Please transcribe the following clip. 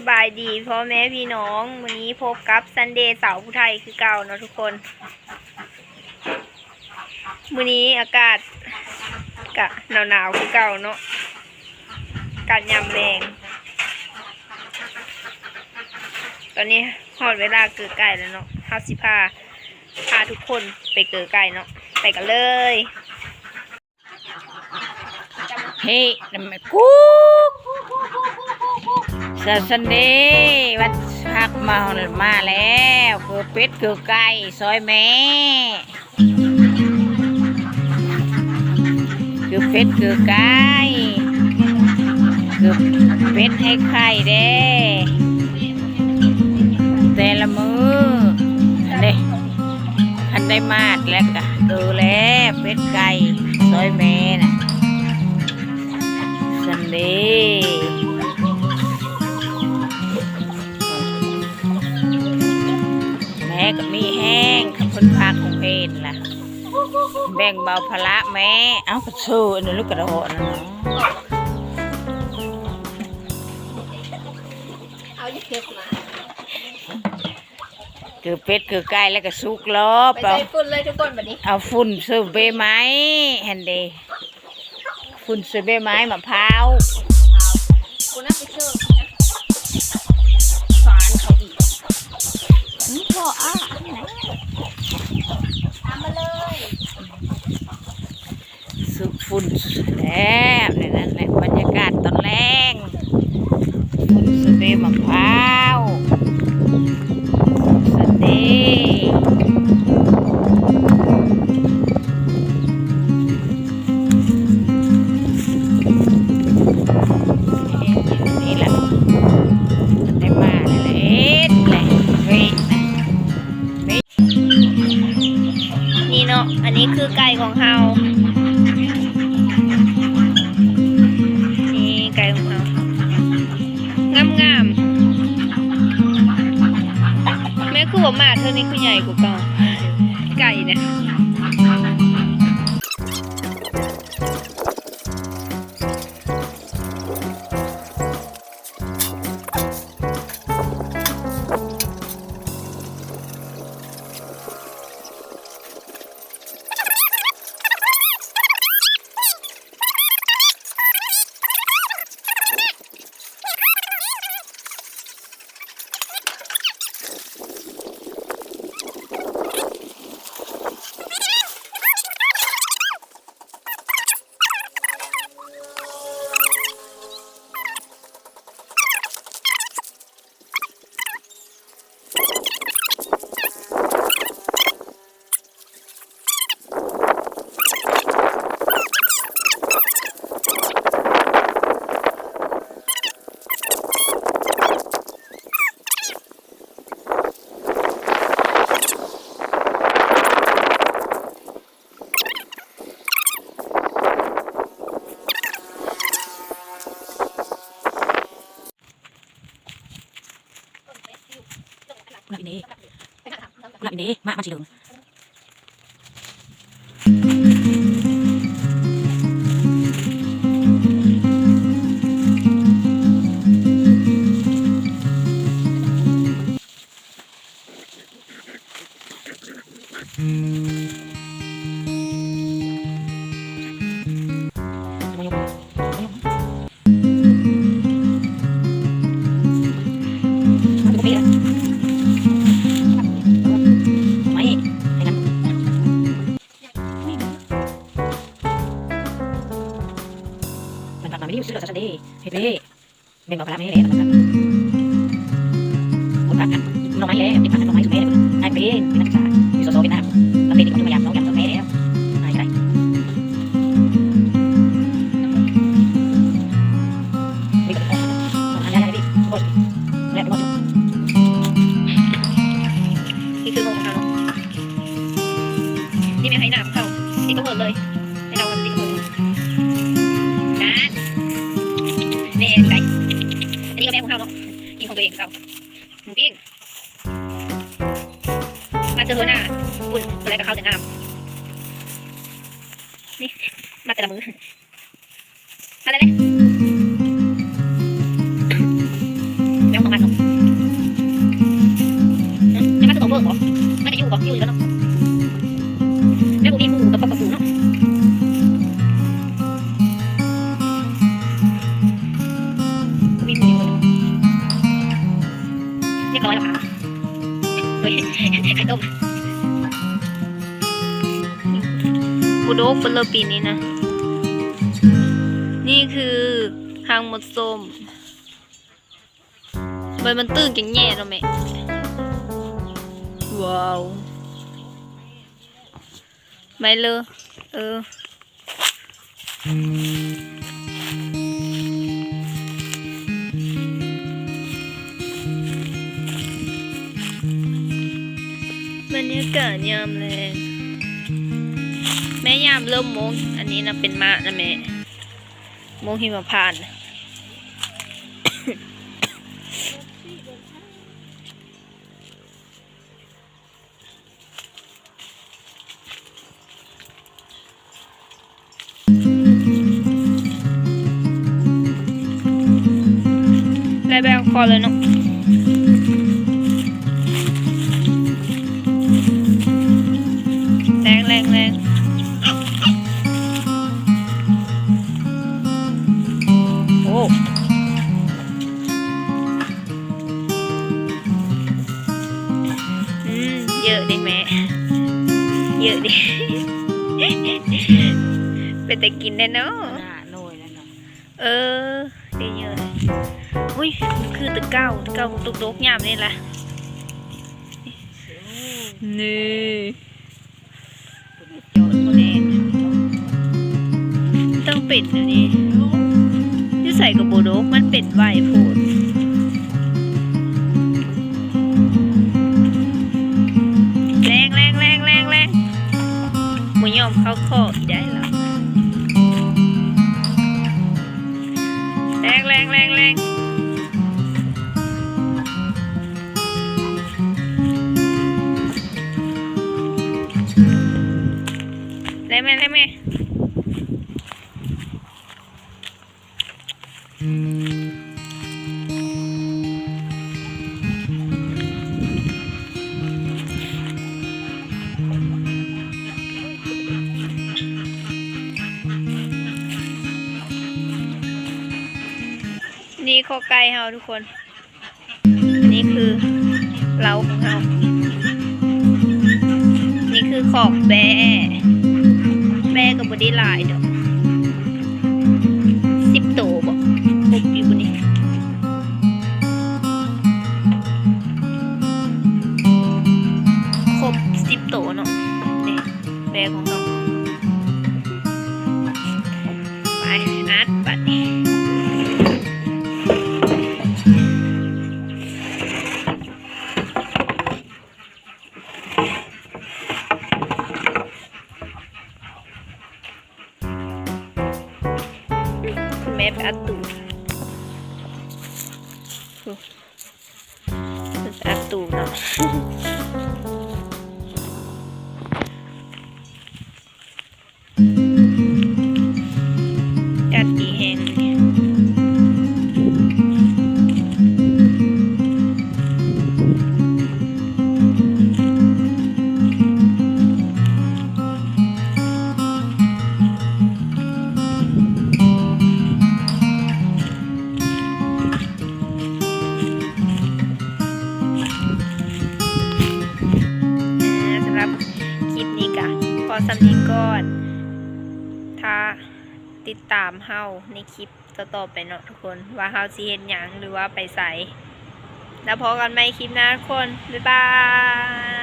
ສະບາຍດີພໍ່ແມ່ພີ່ນ້ອງ, ມື້ນີ້ພົບກັບ Sunday ສາວຜູ້ໄທຄືເກົ່າເນາະທຸກຄົນ. ມື້ນີ້ອາກາດກະໜາວໆຄືເກົ່າເນາະ, ອາກາດຍາມແລງ. ຕອນນີ້ຮອດເວລາເກີໄກ່ແລ້ວເນາະ, ເຮົາຊິພາ ພາທຸກຄົນໄປເກີໄກ່ເນາະ, ໄປກັນເລີຍ. ເຮ ນຳ ກຸກ ສາວ Sunday ວັນພັກມາ ມາແລ້ວ, ເກີເປັດເກີໄກ່ຊ່ອຍແມ່. ເກີເປັດເກີໄກ່ ເກີເປັດໃຫ້ໄຂ່ເດ້ ແຕ່ລະມື້. ອັນເດ້ ຄັນໄດ້ມາດແລ້ວກະເກີແລ້ວ ເປັດໄກ່ຊ່ອຍແມ່ນະ Sunday. ແມ່ກໍມີແຮງ ຄັນເພິ່ນພາກຂອງເພນລະ ແບ່ງເບົາພາລະແມ່. ເອົ້າ ກະໂຊອັນນັ້ນລູກກະດອກນັ້ນເນາະ ເອົາຢູ່ເກັບມາ ເກີເປັດເກີໄກ່ແລ້ວກະສຸກລອບ ໄປໃສ່ຝຸ່ນເລີຍທຸກຄົນບັດນີ້ ເອົາຝຸ່ນເສີມເບໄມ້ຫັ້ນເດ. ຝຸ່ນໃສ່ໃບໄມ້ມະພ້າວ ພຸ້ນນະ ໄປເຊີນນະ ສານເຂົາອີກ ອື ພໍອະ ຕາມມາເລີຍ ສຸກຝຸ່ນແຊບ ແນວນັ້ນແຫຼະ ບັນຍາກາດຕອນແລງ. ຝຸ່ນສະເປມະພ້າວ ສະເປ ນີ້ແຫຼະ ໄດ້ມາແລ້ວ ເຮັດແຫຼະ ເວະ ນີ້ເນາະ ອັນນີ້ຄືໄກ່ຂອງເຮົາ ນີ້ໄກ່ຂອງເຮົາ ງາມໆ ແມ່ຄືບໍ່ມາເທື່ອນີ້ຄືໃຫຍ່ກວ່າເກົ່າ ໄກ່ນະ. ພຸ້ນນະອີ່ເນ ພຸ້ນນະອີ່ເນ ມາ ມັນຊິເດີງ. ມັນພັກມາມື້ນີ້ ຊື້ເຂົ້າສາວຊັນເດ ເຮັດເວ ແມ່ນບໍ່ພາລະແມ່ແລ້ວ ມັນພັກ ໝົດພັກ ອັນໜໍ່ໄມ້ແລ້ວ ເກັບຜັກ ອັນໜໍ່ໄມ້ຊຸມແມ່ ໄອ້ເປັນ ເປັນນັກສຶກສາ ຢູ່ ສສ ຫວຽດນາມ ລາວເປັນອີກຄົນໜຶ່ງມາຢາມນ້ອງ ຢາມເຖິງແມ່ແລ້ວ ອາຍກໍໄດ້ ນີ້ກໍເປັນຂອງ ອັນນັ້ນ ອັນນີ້ ນີ້ຄືໂຮງຂອງເຮົາເນາະ ນີ້ແມ່ນໄຮ່ນາຂອງເຂົາ ຕິດກັບເຮືອນເລີຍ ໄຮ່ນາຕິດກັບເຮືອນເລີຍ ນານ ແມ່ໄກ່ ອັນນີ້ກໍແມ່ຂອງເຮົາເນາະ ກິນຂອງຕົວເອງຄືເກົ່າ ໝູປີ້ງ ມາເຈີຫົວໜ້າ ບຸນ ຕົວໃດກໍເຂົ້າແຕ່ງາມ ນີ້ ມາແຕ່ລະມື້ ມາແລ້ວເດ້ ແມ່ຂອງມັນ ບໍ່ ມັນຈະຢູ່ບໍ່ ຢູ່ຢູ່ແລ້ວເນາະ ແລ້ວບໍ່ມີໝູ່ກັບປອກກະປູເນາະ ບໍ່ມີໝູ່ຢູ່ເນາະ ຮຽບຮ້ອຍແລ້ວຄ່ະ ເຮີ້ຍ ໄຂ່ຕົ້ມ ບໍ່ດົກເບິດເລີຍປີນີ້ນະ ນີ້ຄືຮັງໝົດສົ້ມ. ໃບມັນຕຶງຈັ່ງແຍ່ເນາະແມ່ ວ້າວ ໄມ້ເລີ ເອີ ບັນຍາກາດຍາມແລງ ແມ່ ຍາມເລີ່ມໂມງ ອັນນີ້ນະເປັນໝາກນະແມ່. ໝົກຫິມະພານ ໄດ້ແບບພໍເລີຍເນາະ ແລງ ແລງ ແລງ. ໂອ້ ອືມ ເຢີະເດ້ແມ່ ເຢີະເດ້ ເປັນຕາກິນແທ້ເນາະ ໜ້າໜ່ວຍແລ້ວເນາະ ເອີ ໄດ້ເຢີະ ອຸ້ຍ ຄືແຕ່ເກົ່າ ແຕ່ເກົ່າດກໆ ຍາມນີ້ລະ ນີ້. ຕ້ອງເປັນແນວນີ້ ຢູ່ໃສກໍບໍ່ດົກ ມັນເປັນໄວໂພດ ແລງ ແລງ ແລງ ແລງ ແລງ ບໍ່ຍອມເຂົ້າຂໍ້ອີກໄດ້ລະ ແລງ ແລງ ແລງ ແລງ. ແລງແມ່ ແລງແມ່ ນີ້ຄອກໄກ່ເຮົາທຸກຄົນ. ນີ້ຄືເລົ້າຂອງເຮົາ ນີ້ຄືຂອກແບ້ ແບ້ກໍບໍ່ໄດ້ຫຼາຍດອກ ສິບໂຕບໍ ຄົບຢູ່ບໍ່ນີ້ ຄົບສິບໂຕເນາະ ນີ້. ແບກຂອງເຮົາ ໄປ ອັດບັດນີ້ ແມ່ໄປອັດຕູ້ ອັດຕູ້ເນາະ ອາກາດດີແຮງ. ສຳລັບຄລິບນີ້ກະພໍສ່ຳນີ້ກ່ອນ ຖ້າຕິດຕາມເຮົາໃນຄລິບຕໍ່ໆໄປເນາະທຸກຄົນ ວ່າເຮົາຊິເຮັດຫຍັງ ຫຼືວ່າໄປໃສ ແລ້ວພໍ້ກັນໃໝ່ຄລິບໜ້າທຸກຄົນ ບາຍບາຍ.